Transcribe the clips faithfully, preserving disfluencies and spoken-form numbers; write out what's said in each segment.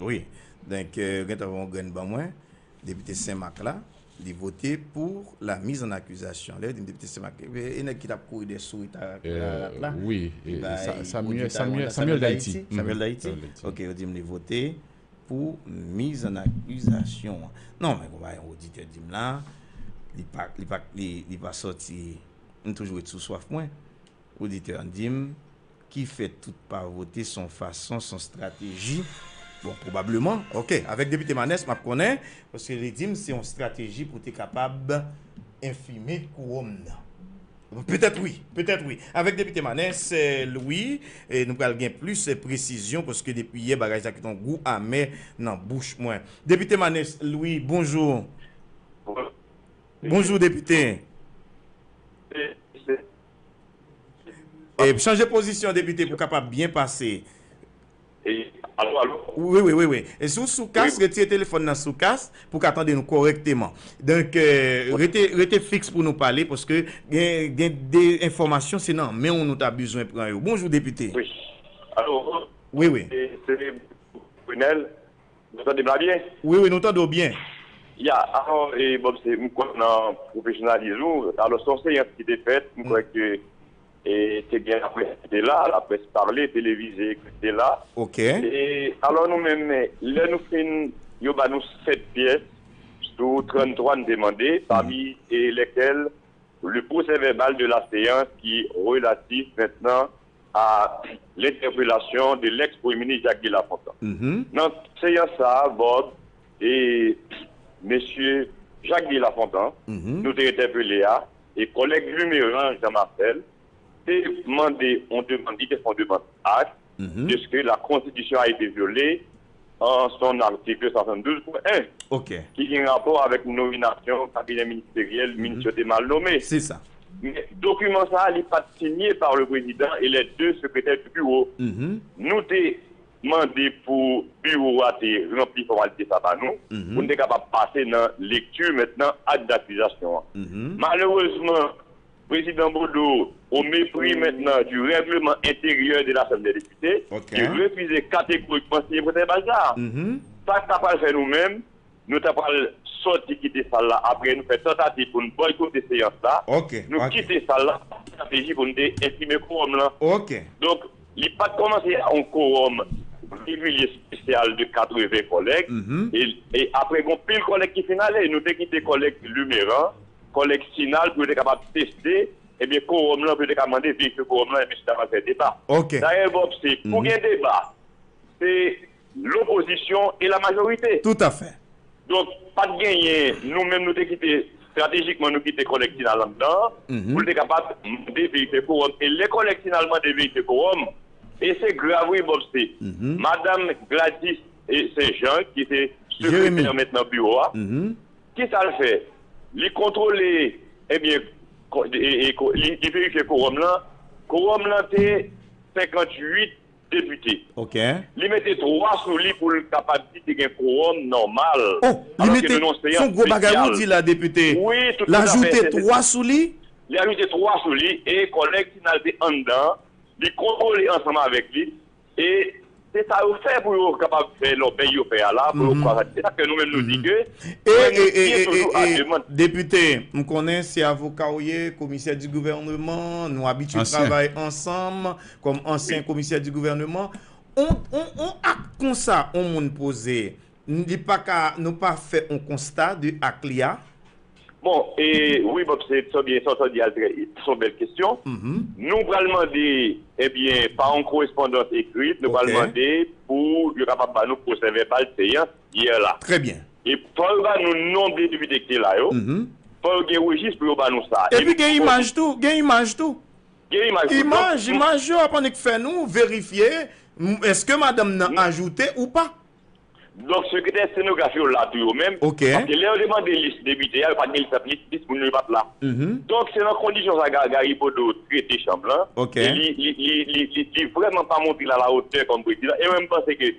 Wi. Donk, euh, gentan yon grenn ban mwen, depite Senmak la, li vote pour la mise en accusation. Lè yo di m depite Senmak, e, e nèg ki t ap kouri dèyè sourit Arat la, wi, li bay Samuel, Samuel D'Haïti. Samuel D'Haïti. Ok, yo di m li vote pour mise en accusation. Non, men konpa yon oditè di m la, li pa, li pa, li, li pa sòti, m toujou ret sou swaf mwen. Oditè an di m, ki fè tout pa vote, se yon fason, se yon strateji. Bon, pwobableman, ok, avèk depite Manès, m ap konnen, paske li di m se yon strateji pou te kapab enfime kowòm nan. Petèt wi, petèt wi. Avèk depite Manès, eh, Louis, eh, nou pral gen plis, eh, presizyon, paske depi yè, bagay sa kite yon gou amè nan bouch mwen. Depite Manès Louis, bonjou. Bonjou, depite. E chanje pozisyon, depite, pou kapab byen pase. Alo, alo? Wi, wi, wi, wi. E si w sou kas, retire telefòn nan sou kas pou ka tande nou kòrèkteman. Donk, eh, rete, rete fiks pou nou pale, paske gen, gen de enfòmasyon, se nan men w nou ta bezwen pran yo. Bonjou, depite. Wi. Alo? Wi, wi. Se, se Brunel. Nou tande m la byen? Wi, wi, nou tande w byen. Ya, alò, e, Bob, se, m kwè nan pwofesyonalizm ou. Alò, se yon seyans ki te fèt, m kwè ke, e, te gen laprès ki te la, laprès pale, televize ki te la. Ok. E, alò, nou menm, lè nou fin, yo ba nou sèt pyès sou tranntwa n te mande, pami, e, lèkèl le procès-verbal de la séance qui est relatif maintenant à l'interpellation de l'ex-Premier ministre Jacques Guy Lafontant. Nan seyans sa a, Bob, e mesye Jacques Guy Lafontant, nou te entèpele a, e kòlèg Luméran Jean Marcel te mande yon demann, li te fè yon demann ak, de ce que la Constitution a été violée en son article soixante-douze point un, ki gen rapò avèk nominasyon kabinè ministeryèl, minis yo te mal nome. Se sa. Men dokiman sa a, li pa t sinye pa le prezidan e les deux secrétaires du bureau. Nou te mande pou biwo a te ranpli fòmalite sa ba nou, pou n te kapab pase nan lekti mentnan ak dakizasyon an. Malerezman, Président Bodeau, au mépris maintenant du règlement intérieur de la Chambre des députés, il refusait catégoriquement de signer procès-verbal sa. Sa k ta pral fè nou menm, nou ta pral sòti kite sal la apre nou fè tantativ pou n bòykote seyans la. Nou kite sal la, estrateji pou n te enfime kowòm lan. Donk, li pa t kòmanse a yon kowòm regilye espesyal de katreven kòlèg. E, e apre, gen pil kòlèg ki fin ale. Nou te kite kòlèg Luméran, kòlèg Sinal pou yo te kapab teste, ebyen, kowòm lan, pou yo te ka mande verifye kowòm lan, ebyen, si ta pral fè deba. Dayè, Bob, se pou gen deba, se lopozisyon e la majorite. Tout à fait. Donk, pa t genyen, nou menm, nou te kite, estratejikman, nou kite kòlèg Sinal anndan an, pou l te kapab mande verifye kowòm. E lè kòlèg Sinal mande verifye kowòm, e se grav, wi, Bob, se Madanm Gladys, e, Saint-Jean, ki se sekretè mentnan biwo a, kisa l fè? Li kontwole, ebyen, ko- e- e- ko- li li verifye kowòm lan. Kowòm lan te senkantuit depite. Li mete twa sou li pou l kapab di te gen kowòm nòmal. Alòske nou nan yon seyans espesyal. Wi, tout à fait. L ajoute twa sou li? Li ajoute twa sou li e kòlèg Sinal te anndan, li kontwole ansanm avèk li. E se sa yo fè pou yo kapab fè lòbèy yo fè a la, pou yo kwaze. Se sa k fè nou menm nou di ke nou menm nou tyen toujou a demann. Depite, m konnen se avoka w ye, commissaire du gouvernement, nou abitye travay ansanm kòm ansyen commissaire du gouvernement. On, on, on ak konsa, on moun poze, li pa ka, nou pa fè on konsta de ak li a? Bon, e, wi, Bob, se, se byen, sa w di a, se yon bèl kesyon. Nou pral mande, ebyen, pa yon korespondans ekrit, nou pral mande pou yo kapab ba nou pwosè vèbal seyans yè la. Trè byen. E fò yo ba nou non de depite ki te la yo, fò yo gen rejis pou yo ba nou sa. Epi gen imaj tou, gen imaj tou. Gen imaj tou. Imaj, imaj yo ap annik fè nou verifye, m, èske madanm nan ajoute ou pa. Donk, sekretè estenograf yo la tou yo menm. Paske lè yo te mande lis depite a, yo pa t gen lis, lis, lis moun yo pa t la. Donk, se nan kondisyon sa Ga- Gary Bodeau trete chanm lan. E li, li, li, li, li, li vrèman pa montre l a la otè kòm prezidan. E mwen, m panse ke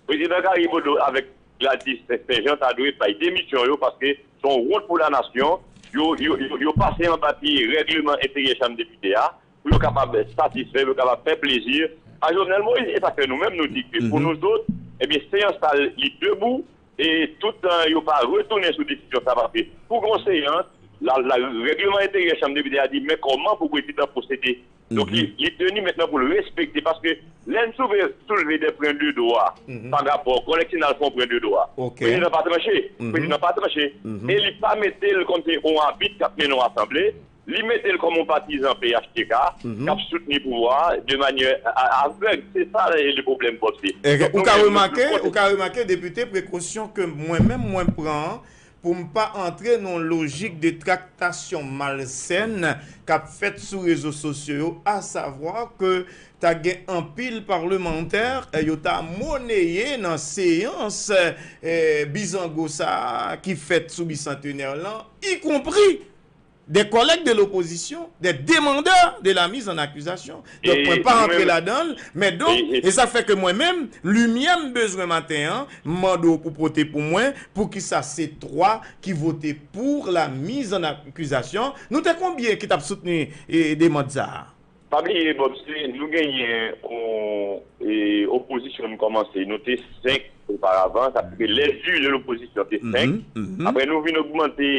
prezidan Gary Bodeau avèk Gladys Saint-Jean ta dwe bay demisyon yo, paske se yon wont pou lanasyon. Yo, yo, yo, yo pase anba pye règleman enteryè chanm depite a. Pou yo kapab satisfè, pou yo kapab fè plezi a Jovenel Moïse. E sa k fè nou menm, nou di ke pou nou zòt, Ebyen, seyans sa li debou, e toutan yo pa retounen sou desizyon sa, paske pou gen yon seyans, la, la, règleman enteryè Chanm Depite a di men kòman pou prezidan pwosede. Donk, li, li teni mentnan pou l respekte, paske lè n soulve, soulve de pwen de dwa, pa rapò, kòlèg Senal fè yon pwen de dwa. Prezidan pa tranche. Prezidan pa tranche. E li pa mete l kòm se yon abit k ap mennen yon asanble. Li mete l kòm yon patizan P H T K k ap soutni pouvwa a de manyè a- a- avèg. Se sa le pwoblèm, Bob. Se Donk, ou nou ka menm, nou, remake, nou ou ka remake, depite, prekosyon ke mwen menm mwen pran pou m pa antre nan yon lojik de traktasyon malsèn k ap fèt sou rezo sosyo yo, asavwa ke ta gen anpil palmantè, eh, yo ta moneye nan seyans, eh, bizango sa a ki fèt sou bisantenè lan, ikonpri des collègues de l'opposition, des demandeurs de la mise en accusation. Donk, mwen pa rantre ladan l, men donk, e sa fè ke mwen menm, limyè m bezwen maten an, m mande w pou pote pou mwen, poukisa se twa ki vote pour la mise en accusation? Nou te konbyen ki t ap soutni, e, demann sa a? Pa bliye, Bob, se nou genyen yon, e, opozisyon nou kòmanse. Nou te senk oparavan, sa te lè di de lopozisyon te senk. Apre nou vin ogmante,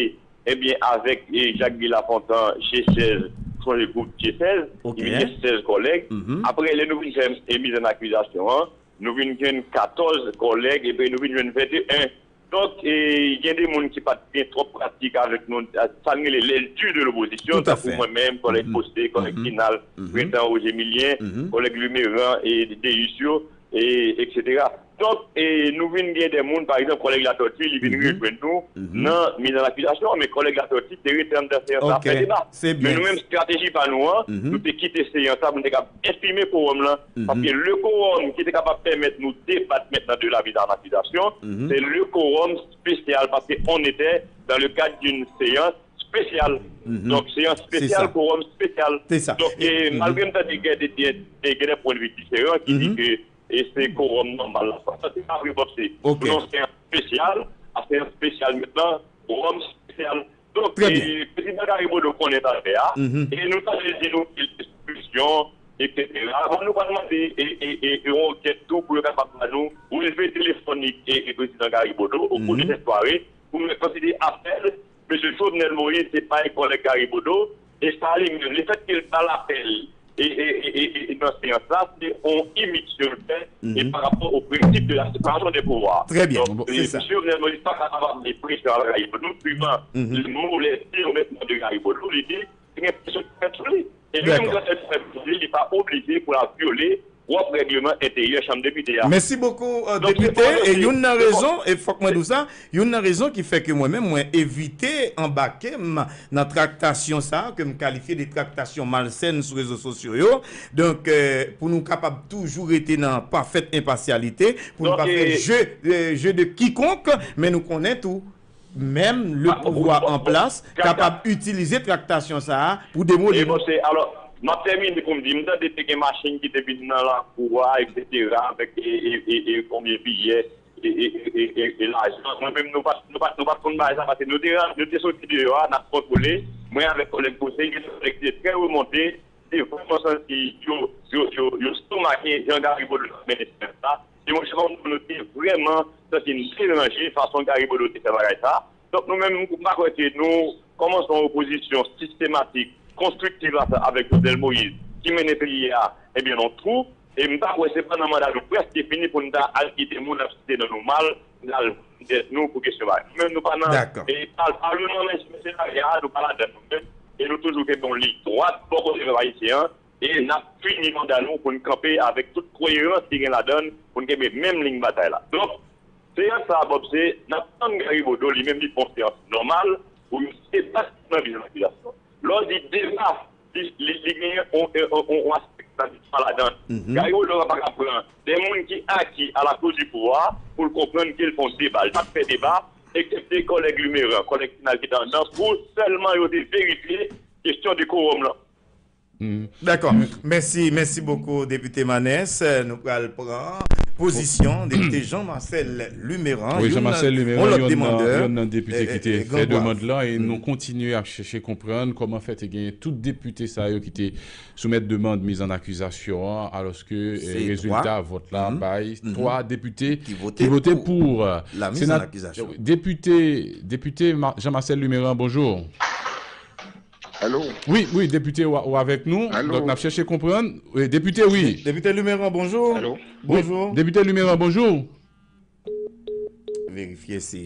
ebyen, avèk, e, Jacques Guy Lafontant, G sèz, chanje gwoup G sèz, ki vin gen sèz kòlèg. Apre, lè nou vin fè, e, miz an akizasyon an, nou vin jwenn katòz kòlèg, epi nou vin jwenn venteyen. Donk, e, gen de moun ki pa t gen twòp pratik avèk nou, sa n rele les durs de l'opposition, tankou mwen menm, kòlèg Poste, kòlèg Kinal, Prétan Roger Milien, kòlèg Luméran e Deus yo, e, etsetera. Donk, e, nou vin gen de moun, pa egzanp, kòlèg Latortue, li vin rejwenn nou nan miz an akizasyon, men kòlèg Latortue te rete anndan seyans la, fè deba. Men nou menm, estrateji pa nou an, nou te kite seyans la pou nou te kapab enfime kowòm lan, paske le kowòm ki te kapab pèmèt nou debat mentnan de la mise en accusation, se le kowòm espesyal, paske on était dans le cadre d'une séance spéciale. Donk, seyans espesyal, kowòm espesyal. Donk, e, malgre m tande gen de, de, de, gen de pwen de vi diferan ki di ke, e, se kowòm nòmal la. Sa, se pa vre, Bob. Se pou yon seyans espesyal, a seyans espesyal mentnan, kowòm espesyal. Donk, e, prezidan Gary Bodeau konnen sa l fè a, e nou ta vle di nou ke l te sou presyon, etsetera. Bon, nou pa mande, e, e, e, e, yon ankèt tou pou yo kapab ba nou relve telefonik e, e prezidan Gary Bodeau au cours de cette soirée, pou nou konsidere apèl mesye Jovenel Moïse, se pa yon kòlèg Gary Bodeau, e sa li menm, lefètke l pa l apèl e, e, e, e, e, nan seyans la, se yon imit ke l fè, e pa rapò o prensip de la separasyon de pouvwa. Trè byen. Donk, e, mesye Jovenel Moïse pa kapab ap mete presyon a Gary Bodeau, suivan le mot, les dires mentnan de Gary Bodeau, li di, se gen presyon ki fèt sou li. E li menm, kannsèl ki fèt sou li, li pa oblije pou l ap vyole pwòp règleman enteryè Chanm Depite a. Mèsi bokou, e, Depite. E youn nan rezon, e fòk mwen di w sa, youn nan rezon ki fè ke mwen menm, mwen evite anbake m nan traktasyon sa a, ke m kalifye de traktasyon malsèn sou rezo sosyo yo. Donk, e, pou nou kapab toujou rete nan pafèt enpasyalite, pou nou pa fè jeu, e, jeu de quiconque, men nou konnen tou, menm le pouvwa an plas kapab itilize traktasyon sa a pou demoli nou. Alò, m ap tèmine pou m di, m tande te gen machin ki te vin nan lakou a, etsetera, avèk, e, e, e, e, konbyen biyè, e, e, e, e, e, e lajan. Mwen menm, nou pa t, nou pa t, nou pa t konn bagay sa, paske nou te, nou te soti deyò a, n ap kontwole. Mwen avèk kòlèg Poste, gen kòlèg ki te trè remonte, se vrèman santi yo, yo, yo, yo estomake jan Gary Bodeau t ap mennen seyans la. E monchè, kòm nou te vrèman santi n deranje fason Gary Bodeau te fè bagay sa. Donk, nou menm, m pa kwè ke nou kòmanse yon opozisyon sistematik, konstriktif a, avèk Jovenel Moïse, ki mennen peyi a, ebyen, nan twou. E m pa kwè se pandan manda nou prèske fini pou n ta al kite moun ap site nan nou mal, n al vann tèt nou pou kesyon bagay. Nou menm, nou pa nan, e pa, pa nou nan men senaryo a, nou pa ladan nou menm. E nou toujou kenbe yon liy dwat bò kote pèp ayisyen an, e n ap fini manda nou pou n kanpe avèk tout koyerans ki gen ladan l, pou n kenbe menm liy batay la. Donk, seyans sa a, Bob, se n ap tann Gary Bodeau, li menm li fè yon seyans nòmal pou l debat nan mise an akizasyon. Lè w di deba, li, li, li genyen yon, yon, yon, yon aspè kontradikwa ladan l. Gary Bodeau pa ka pran de moun ki acquis à la cour du pouvoir pou l konprann ke l fè yon deba. Li pa t fè deba, eksepte kòlèg Luméran, kòlèg Kinal ki te anndan, pou sèlman yo te verifye kesyon de kowòm lan. Dakò. Mèsi, mèsi bokou, Depite Manès. Nou pral pran pozisyon depite Jean Marcel Luméran, wi, Jean Marcel Luméran, yon lòt demandè, yon nan depite ki te fè demann lan, e nou kontinye ap chèche konprann kòman fè te genyen tout depite sa yo ki te soumèt demann miz an akizasyon an, alòske rezilta vòt la bay twa depite ki vote pou la miz an akizasyon. Depite, depite Jean Marcel Luméran, bonjou. Alo? Wi, wi, depite, ou avèk nou. Alo? Donk, n ap chèche konprann. Wi, depite, wi. Depite Luméran, bonjou. Alo? Bonjou. Depite Luméran, bonjou. Verifye si,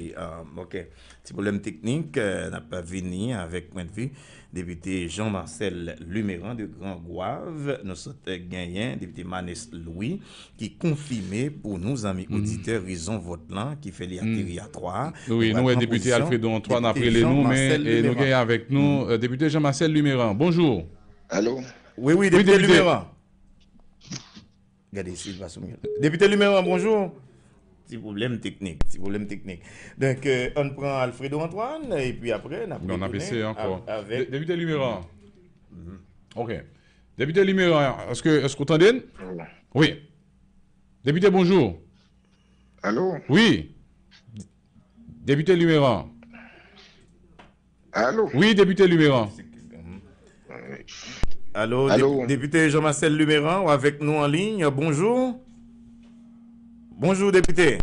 ok. Ti pwoblèm teknik, n ap vini avèk pwennvi depite Jean Marcel Luméran de Gran Gwav. Nou sot genyen depite Manès Louis ki konfime pou nou, zanmi oditè, rezon vòt lan ki fè li ateri a twa. Wi, nou wè depite Alfredo Antoine ap rele nou, men nou genyen avèk nou depite Jean Marcel Luméran. Bonjou. Alo? Wi, wi, depite Luméran. Gade si l pa sou mute. Depite Luméran, bonjou. Ti pwoblèm teknik, ti pwoblèm teknik. Donk, ann pran Alfredo Antoine, epi apre, n ap retounen avèk depite Luméran. Ok. Depite Luméran, èske, èske w tande n? Wi. Depite, bonjou. Alo? Wi. Depite Luméran. Alo? Wi, depite Luméran. Alo, depite Jean Marcel Luméran, ou avèk nou an liy. Bonjou. Bonjou, depite.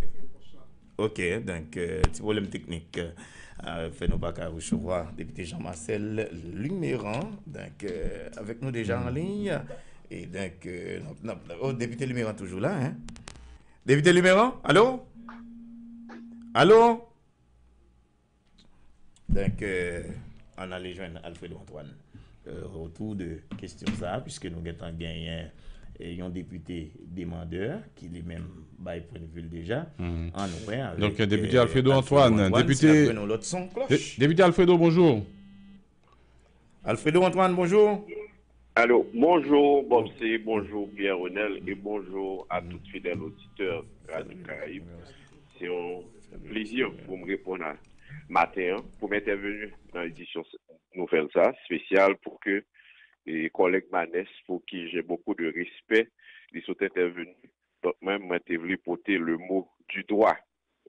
Ok, donk, ti pwoblèm teknik fè nou pa ka resevwa depite Jean Marcel Luméran. Donk, avèk nou deja an liy. E donk, depite Luméran toujou la, en? Depite Luméran, alo? Alo? Donk, ann ale jwenn Alfredo Antoine otou de kesyon sa a, piske nou gentan genyen yon depite demandè ki li menm bay pwennvi l deja. Ann wè avèk Depite Alfredo Antoine, depite. Depite Alfredo, bonjou. Alfredo Antoine, bonjou. Alo, bonjou Bòbse, bonjou Pierre Renel e bonjou a tout fidèl oditè Radyo Karayib. Se yon plezi pou m reponn a maten an, pou m entèveni nan edisyon nouvèl sa, espesyal pou ke e, kòlèg Manès, pou ki j'ai beaucoup de respect, li sot entèveni. Donk, mwen, mwen te vle pote le mot du doigt,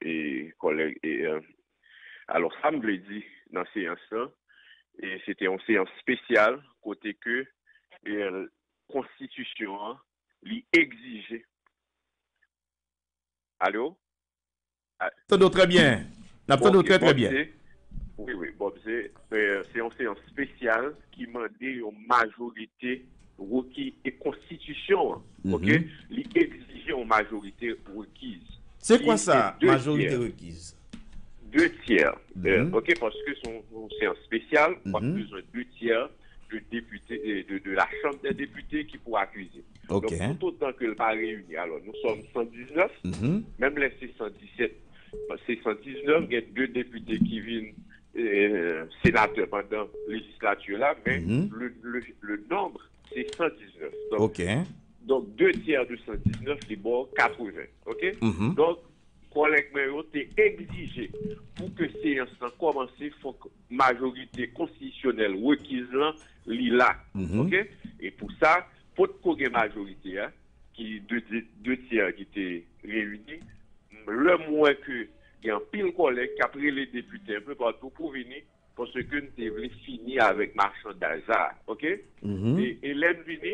e, kòlèg, e, e, alò, sa m vle di nan seyans lan, e, se te yon seyans espesyal, kote ke, e, konstitisyon an, li egzije. Alo? Tande w trè byen. N ap tande w trè, trè byen. Wi, wi, Bòbse, se yon seyans espesyal ki mande yon majorite reki e konstitisyon an, ok? Li egzije yon majorite rekiz. Se kwa sa, majorite rekiz? De tyè. Ok, paske se yon seyans espesyal, w ap bezwen de tyè de depite, de, de la Chambre des députés ki pou akize. Donk, toutotan ke l pa reyini, alò, nou sòm san diznèf, menm lè se san disèt, se san diznèf, gen de depite ki vin, e, senatè pandan lejislati la, men le, le, le nonb, se san diznèf. Donk, donk, de tyè de san diznèf, li ba w katreven, ok? Donk, kòlèg mwen yo te egzije pou ke seyans lan kòmanse, fòk majorite konstitisyonèl rekiz lan, li la, ok? E pou sa, potko gen majorite a, ki de, de, de tyè ki te reyini, lè m wè ke gen anpil kòlèg k ap rele depite enpe patou pou vini, paske n te vle fini avèk machandaj sa, ok? E, e lè n vini,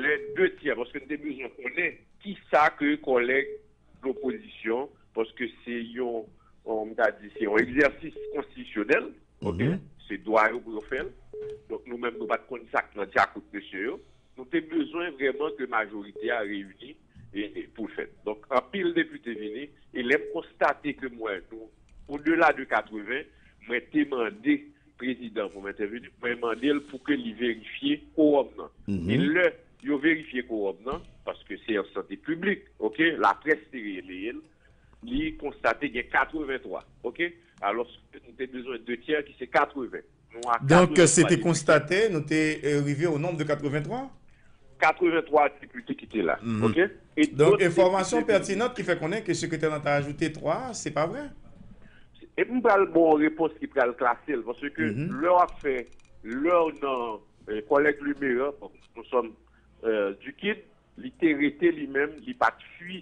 lè de tyè, paske n te bezwen konnen kisa ke kòlèg lopozisyon, paske se yon, yon, m ta di, se yon egzèsis konstitisyonèl, ok? Se dwa yo pou yo fè l. Donk, nou menm, nou pa t konn sa k nan djakout mesye yo. Nou te bezwen vrèman ke majorite a reyini e, e pou l fèt. Donk, anpil depite vini, e lè m konstate ke m wè nou, odela de katreven, mwen te mande prezidan pou m entèveni, mwen mande l pou ke li verifye kowòm nan. E lè yo verifye kowòm nan, paske se yon sante piblik, ok, laprès te releye l, li konstate gen katreven twa, ok? Alòske nou te bezwen de tyè ki se katreven. Nou a katreven twa depite. Donk, se te konstate, nou te, e, rive o nonb de katreven twa? Katreven twa depite ki te la, ok? Donk, enfòmasyon pètinan ki fè konnen ke sekretè lan ta ajoute twa, se pa vre? E m pral ba w yon repons ki pral klase l, paske lè w ap fè, lè w nan, e, kòlèg Luméran, bon, nou sòm, e, du Kid, li te rete li menm, li pa t fui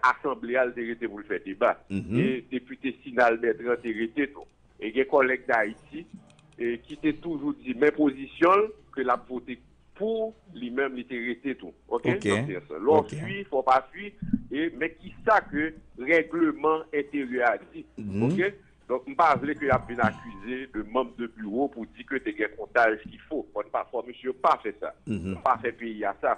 asanble a, l te rete pou l fè deba. E depite Sinal Bertrand te rete tou. E gen kòlèg Dayiti e ki te toujou di men pozisyon l, ke l ap vote pou li menm, li te rete tou. Oke? Nan sans lan. Lè w fwi, fò w pa fwi, e men kisa ke règleman enteryè a di. Oke? Donk, m pa vle ke y ap vin akize de manm de biwo pou di ke te gen kontaj ki fo. Fò n pa, fò mesye yo pa fè sa. Pa fè peyi a sa.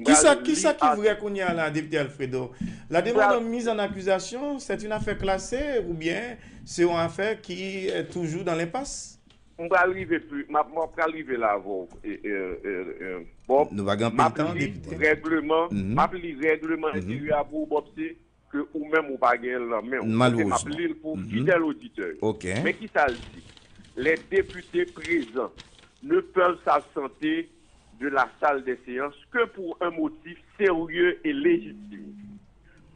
Kisa, kisa ki vrè kounye a la, Depite Alfredo? La demande en mise en accusation, c'est une affaire classée oubyen se yon afè ki eh, toujou dans l'impasse? M pral rive pli, m ap, m ap pral rive la avè w, e, e, e, e, Bob. Nou pa gen anpil tan, Depite. Règleman, m ap li règleman enteryè a pou ou, Bob, se ke ou menm ou pa gen l nan men w. Oke, m ap li l pou fidèl oditè yo. Men kisa l di? Les députés présents ne peuvent s'absenter de la salle des séances que pour un motif sérieux et légitime.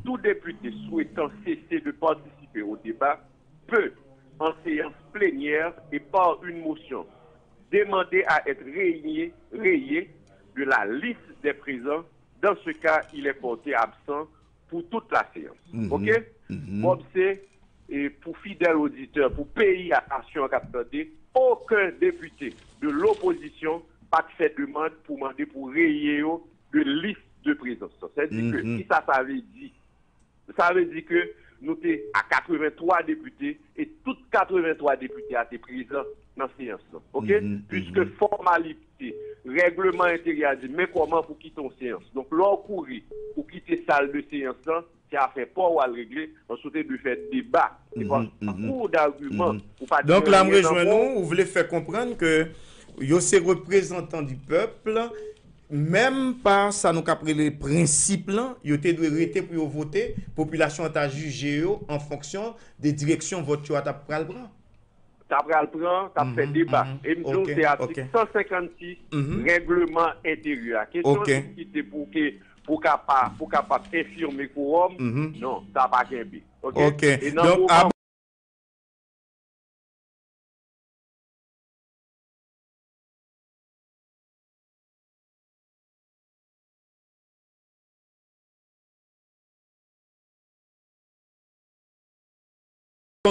Tout député souhaitant cesser de participer au débat peut, en séance plénière et par une motion, demander à être rayé, rayé de la liste des présents. Dans ce cas, il est porté absent pour toute la séance. Oke? Bob, se e pou fidèl oditè, pou peyi a, nasyon an k ap tande, okenn depite de lopozisyon pa t fè demann pou mande pou reye yo de lis de prezans lan. Sa vle di ke, kisa sa vle di? Sa vle di ke nou te a katrevenntwa depite e tout katrevenntwa depite a te prezan nan seyans lan. Oke? Piske fòmalite, règleman enteryè a di men kòman pou kite yon seyans. Donk, lè w kouri, ou kite sal de seyans lan, se afè pa w al regle, paske w te dwe fè deba. Se pa kou dagiman, ou pa t gen anyen nan men w. Donk la, m rejwenn ou, ou vle fè konprann ke yo se reprezantan di pèp, menm pa sa nou k ap rele prensip lan, yo te dwe rete pou yo vote, popilasyon an ta jije yo an fonksyon de direksyon vòt yo a t ap pral pran. T ap pral pran, t ap fè deba. E m di w, se atik san senkannsis règleman enteryè a. Kesyon ki te pou ke, pou kapab, pou kapab enfime kowòm, non, sa pa kenbe. Oke? E nan moman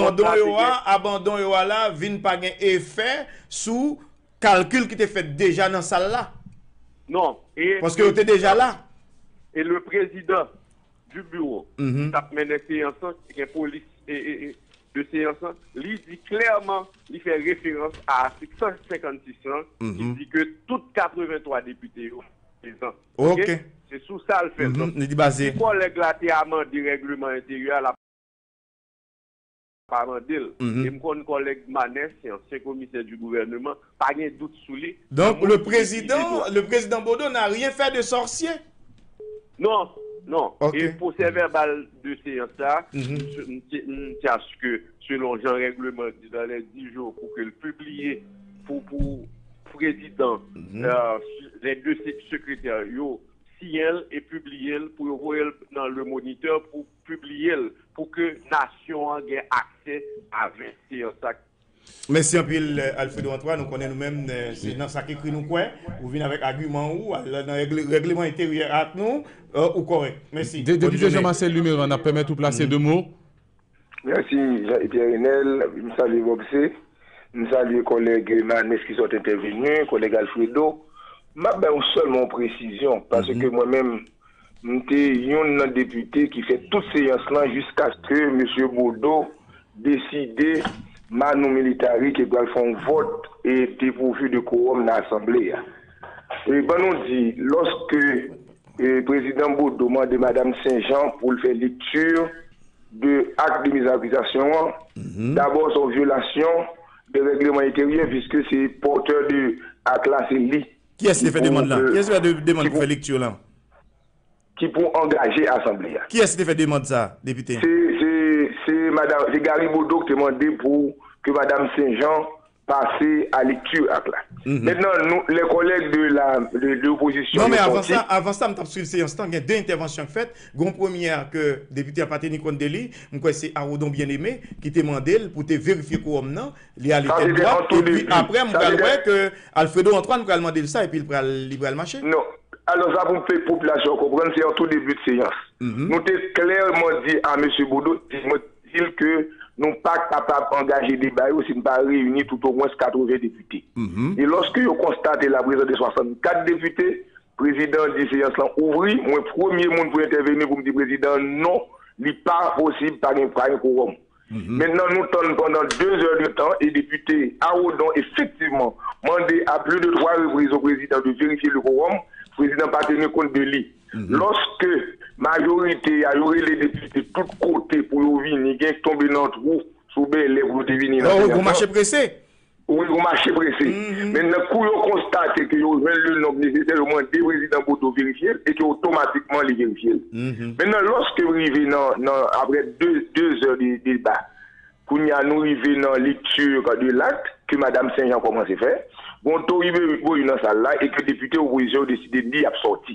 Abandon yo a, abandon yo a la vin pa gen efè sou kalkil ki te fèt deja nan sal la. Non. Paske yo te deja la. E le président du bureau k ap mennen seyans lan, ki gen polis e, e, e, de seyans lan, li di klèman, li fè referans a atik san senkannsis lan, ki di ke tout katrevenntwa depite yo prezan. Oke? Se sou sa l fè l. Donk, si kòlèg la te amande règleman enteryè a, l ap amande l. E m konn kòlèg Manès, se ansyen komisè di gouvèneman, pa gen dout sou li. Donk, le président, le président Bodeau n'a rien fait de sorcier. Non, non. E pwosè vèbal de seyans la, m, m, m, m, aske, selon jan règleman di, dans les dix jours, pou ke l pibliye, pou, pou prezidan, euh, les deux sec-, secrétaires yo siyen l e pibliye l, pou yo voye l nan Le Moniteur, pou pibliye l, pou ke nasyon an gen aksè a ven seyans la. Mèsi anpil, eh, Alfredo Antoine. Nou konnen nou menm, eh, se nan sa k ekri nou kwè. Ou vin avèk agiman ou, al nan règle-, règleman enteryè ak nou, eh, ou kòrèk. Mèsi. Depite Jean Marcel Luméran, n ap pèmèt ou plase de mo. Mèsi, Jean Pierre Renel. M salye Bob C. M salye kòlèg Manès ki sot entèvini, kòlèg Alfredo. M ap bay yon sèlman yon presizyon, paske mwen menm, m te youn nan depite ki fè tout seyans lan jiskaske mesye Bodeau deside manu militari ke pral fè yon vòt e depouvi de kowòm nan asanble a. E ban nou di, lòske, e, prezidan Bodeau mande madanm Saint-Jean pou l fè lekti de ak de mizakizasyon an, dabò, se yon vyolasyon de règleman enteryè, piske se pòtè de ak la, se li. Kiyès ki te fè demann lan? Kiyès ki te fè de-, demann pou fè lekti lan? Ki pou angaje asanble a. Kiyès ki te fè demann sa, depite? Se, se, se madanm, se Gary Bodeau ki te mande pou ke madanm Saint-Jean pase a lekti ak la. Mentnan, nou, les collègues de la, de, de l'opposition. Non, men avan sa, avan sa, m t ap swiv seyans lan, gen de entèvansyon k fèt. Gen yon premyè ke depite a pa te ni kont de li, m kwè se Arodon Bien-Aimé ki te mande l pou te verifye kowòm nan, li ale tèt dwat, epi apre, m pral wè ke Alfredo Antoine pral mande l sa, epi l pral, li pral mache. Non, Alò, sa pou popilasyon an konprann, se an tou debi de seyans. Nou te klèman di a mesye Bodeau, di mwen, di l ke nou pa kapab angaje deba yo si n pa reyini toutowens katreven depite. E lòske yo konstate laprezans de swasannkat depite, prezidan an di seyans lan ouvri, mwen premye moun pou entèveni pou m di prezidan an non, li pa posib, pa gen, pa gen kowòm. Mentnan, nou tann pandan de zè de tan e depite Arodon efektivman mande a plis de twa repriz o prezidan de verifye le kowòm. Prezidan pa teni kont de li. Lòske majorite a yo rele depite tout kote pou yo vini, gen k tonbe nan twou sou bèlè pou yo te vini nan seyans lan. Ou mache prese. Wi, ou mache prese. Mentnan, kou yo konstate ke yo jwenn le nonb nesesè, yo mande prezidan Bodeau verifye l e ke otomatikman li verifye l. Mentnan, lòske rive nan, nan apre de, de zè de deba, kounye a nou rive nan lekti de lakt ke madanm Senjan kòmanse fè. Gon tori boyi nan sal la e ke depite opozisyon yo deside di y ap sòti.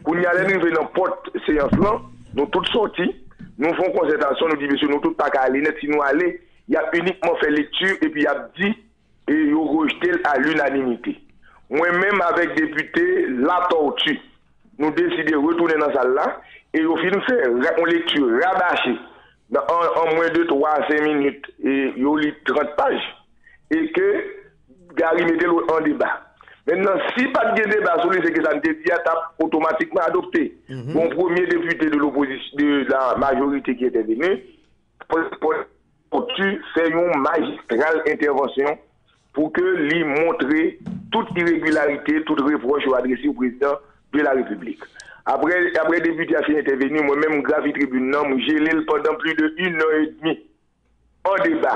Kounye a lè n rive nan pòt seyans lan, nou tout sòti, nou fè yon konsètasyon, nou di mesye nou tout pa ka ale nèt, si nou ale, y ap inikman fè lekti epi y ap di e yo rejte l a linanimite. Mwen menm avèk depite Latortue, nou deside retounen nan sal la e yo fin fè ra- yon lekti rabache nan an, an mwen de twa a senk minit e yo li trant paj e ke Gary mete l an deba. Mentnan, si pa t gen deba sou li, se ke sa n te di a t ap otomatikman adopte. Bon, premye depite de lopozisyon, de la majorite ki entèveni, Latortue fè yon majistral entèvansyon pou ke li montre tout iregilarite, tout repwòch yo adrese o prezidan de la repiblik. Apre, apre depite a fin entèveni, mwen menm m gravi tribin nan, m jele l pandan plis de inè edmi an deba.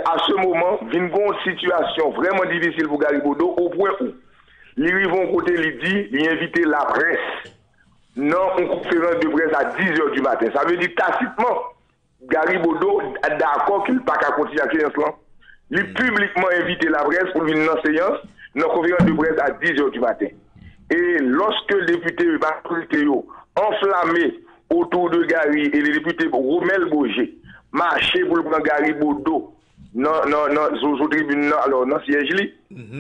A se moman, vin gon sitiyasyon vrèman difisil pou Gary Bodeau, o pwen ou li rive yon kote, li di li envite laprès nan yon konferans de près a diz heures du matin. Sa vle di tasitman, Gary Bodeau dakò ke l pa ka kontinye ak seyans lan. Li piblikman envite laprès pou l vin nan seyans, nan konferans de près a diz heures du matin. E lòske depite majorite yo anflame otou de Gary e le depite Romel Beaugé mache pou l pran Gary Bodeau nan, nan, nan, sou, sou tribin nan, alò, nan syèj li.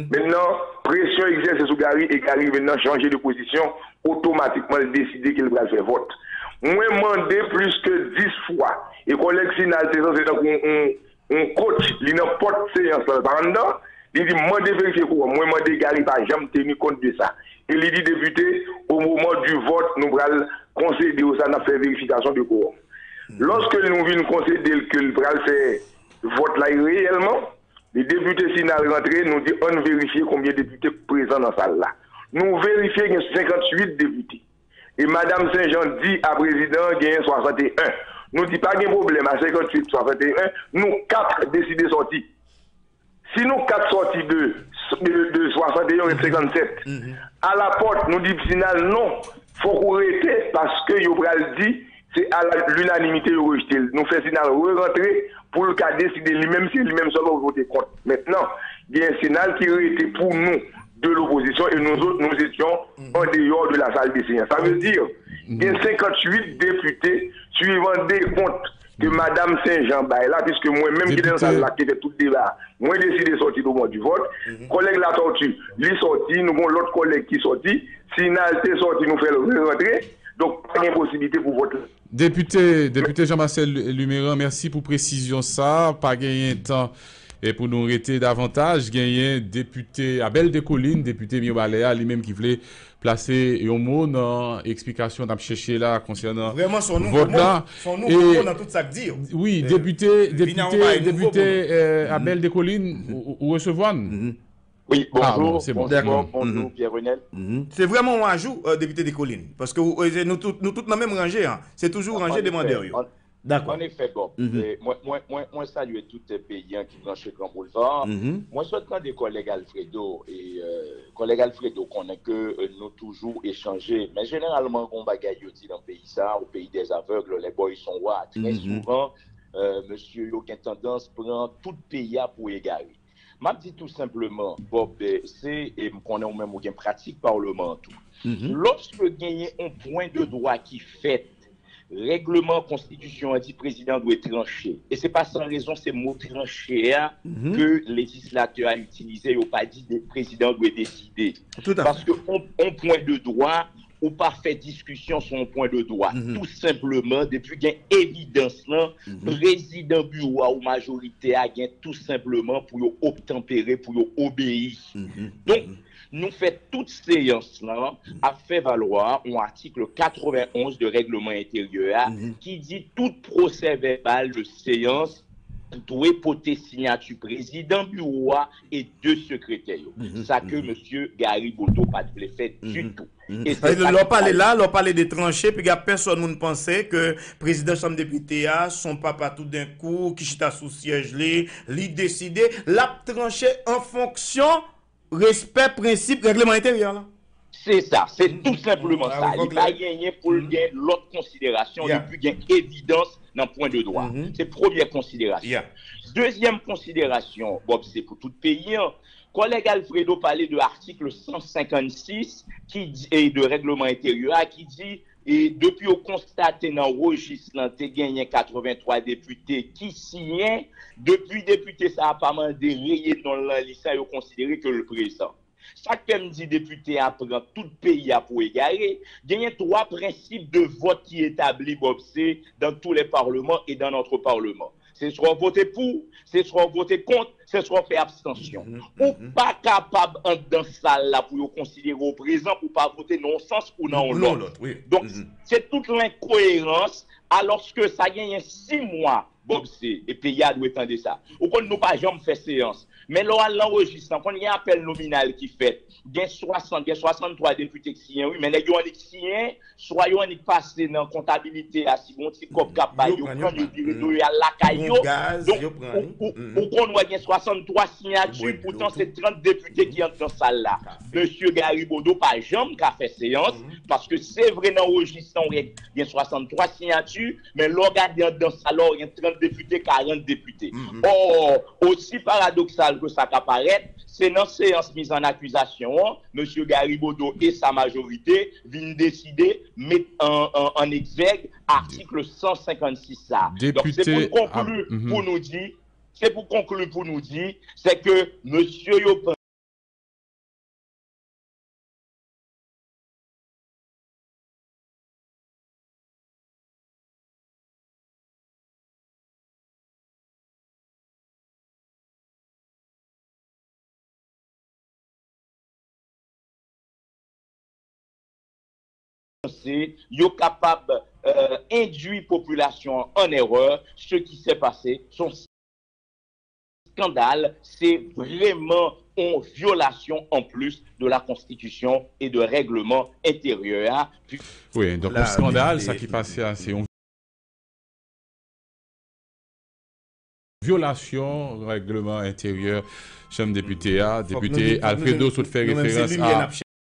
Mentnan, presyon egzèse sou Gary e Gary mentnan chanje de pozisyon, otomatikman l deside ke l pral fè vòt. Mwen mande plis ke dis fwa, e kòlèg Sinal te sanse tankou yon, yon, yon coach, li nan pòt seyans lan, l pa anndan, li di m mande verifye kowòm. Mwen mande Gary pa janm teni kont de sa. E li di depite, au moment du vote, nou pral konsede yo sa, n ap fè verifikasyon de kowòm. Lòske nou vin konsede l ke l pral fè vòt la reyèlman, le depite Sinal rantre, nou di ann verifye konbyen depite k prezan nan sal la. Nou verifye gen senkantuit depite. E madanm Senjan di a prezidan an genyen swasanteyen. Nou di pa gen pwoblèm, a senkantuit, swasanteyen, nou kat deside sòti. Si nou kat sòti de, de, de swasanteyen, ret senkannsèt. Alapòt, nou di Sinal non, fòk ou rete paske yo pral di se a linanimite yo rejte l. Nou fè Sinal re-rantre pou l ka deside li menm, se li menm sèlman pou vote kont. Mentnan, gen Sinal ki rete pou nou de lopozisyon e nou zòt, nous étions en dehors de la salle de séance. Sa vle di, gen senkantuit depite, swivan dekont ke madanm Senjan bay la, piske mwen menm ki te nan sal la, ki te fè tout deba, mwen deside sòti do mwa di vòt. Kòlèg Latortue, li sòti, nou gon lòt kòlèg ki sòti. Sinal te sòti, nou fè l re-rantre. Donk, pa gen posiblite pou vòt la. Depite, Depite Jean Marcel Luméran, mèsi pou presizyon sa. Pa genyen tan e pou nou rete davantaj. Genyen Depite Abel Descollines, depite Mibalè a, li menm ki vle plase yon mo nan eksplikasyon n ap chèche la konsènan vòt la. Vrèman, se yon nouvo mo, se yon nouvo mo nan tout sa k di yo. Wi, depite, depite, depite Abel Descollines, ou, ou resevwa n? Wi, bonjou, bonjou, bonjou, Pierre Renel. Se vrèman yon ajou, depite Descollines, paske nou tout, nou tout nan menm ranje an. Se toujou ranje demandè yo. Dakò. An efè, Bob, mwen, mwen, mwen, mwen salye tout peyi an ki branche Gran Boulva. Mwen sot tande kòlèg Alfredo, e kòlèg Alfredo konnen ke nou toujou echanje. Men jeneralman, gon bagay yo di nan peyi sa, au pays des aveugles, les boys sont rois. Trè souvan, mesye yo gen tandans pran tout peyi a pou egare. M ap di tou senpleman, Bob, se, e m konnen ou menm ou gen pratik palman an tou. Lòske genyen yon pwen de dwa ki fèt, Règleman konstitisyon an di prezidan dwe tranche. E se pa san rezon se mo tranche a ke lejislatè a itilize, yo pa di de, prezidan dwe deside. Paske on, on pwen de dwa, ou pa fè diskisyon sou on pwen de dwa. Tou senpleman, depi gen evidans lan, prezidan biwo a ou majorite a gen tou senpleman pou yo obtanpere, pou yo obeyi. Donk, nou fè tout seyans lan ap fè valwa yon atik katrevenonz de règleman enteryè a ki di tout pwosè vèbal de seyans dwe pote siyati prezidan biwo a e de sekretè yo. Sa ke mesye Gary Bodeau pa t vle fè ditou. E se sa ki pale la, lè w pale de tranche, piga pèsòn moun panse ke prezidan chanm depite a, se yon papa toudenkou ki chita sou syèj li, li deside, l ap tranche an fonksyon respè prensip règleman enteryè la. Se sa, se tou senpleman sa. Li pa genyen pou l gen lòt konsiderasyon depi gen evidans nan pwen de dwa. Se premyè konsiderasyon. Dezyèm konsiderasyon, Bob, se pou tout peyi an. Kòlèg Alfredo pale de atik san senkannsis ki di, e de règleman enteryè a ki di, e depi yo konstate nan rejis lan te genyen katrevenntwa depite ki siyen, depi depite sa a pa mande reye non l nan lis la, yo konsidere ke l prezan. Sa k fè m di depite a pran tout peyi a pou egare, genyen twa prensip de vòt ki etabli, Bob, se dans tous les parlements et dans notre parlement. Se swa w vote pou, se swa w vote kont, se swa w fè abstansyon. Ou pa kapab anndan sal la pou yo konsidere w prezan pou w pa vote nan yon sans ou nan yon lòt. Donk, se tout lenkoerans, alòske sa genyen sis mwa, Bob, se, e peyi a dwe tande sa. Ou konn nou pa janm fè seyans. Men lè w al nan rejis lan, konn gen apèl nominal ki fèt. Gen swasant, gen swasanntwa depite k siyen, wi, men nèg yo annik siyen, swa yo annik pase nan kontabilite a, si gon ti kòb k ap bay, yo pran l, yo vire do yo, y al lakay yo. Donk, ou, ou, ou konn wè gen swasanntwa siyati, poutan se trant depite ki anndan sal la. Mesye Gary Bodeau pa janm ka fè seyans, paske se vre nan rejis lan, w wè gen swasanntwa siyati, men lè w gade anndan sal la, w gen trant depite, karant depite. Or, osi paradoksal ke sa ka parèt, se nan seyans miz an akizasyon an, mesye Gary Bodeau e sa majorite vin deside met an, an, an egzèg atik san senkannsis sa. Donk, se pou n konkli pou nou di, se pou konkli pou nou di, se ke mesye yo panse yo kapab, euh, endwi popilasyon an an erè, ce qui s'est passé, se yon skandal, se vrèman yon vyolasyon an plis de la konstitisyon e de règleman enteryè a. Wi, donk yon skandal, sa ki pase a, se yon vyolasyon règleman enteryè Chanm Depite a. Depite Alfredo sot fè referans a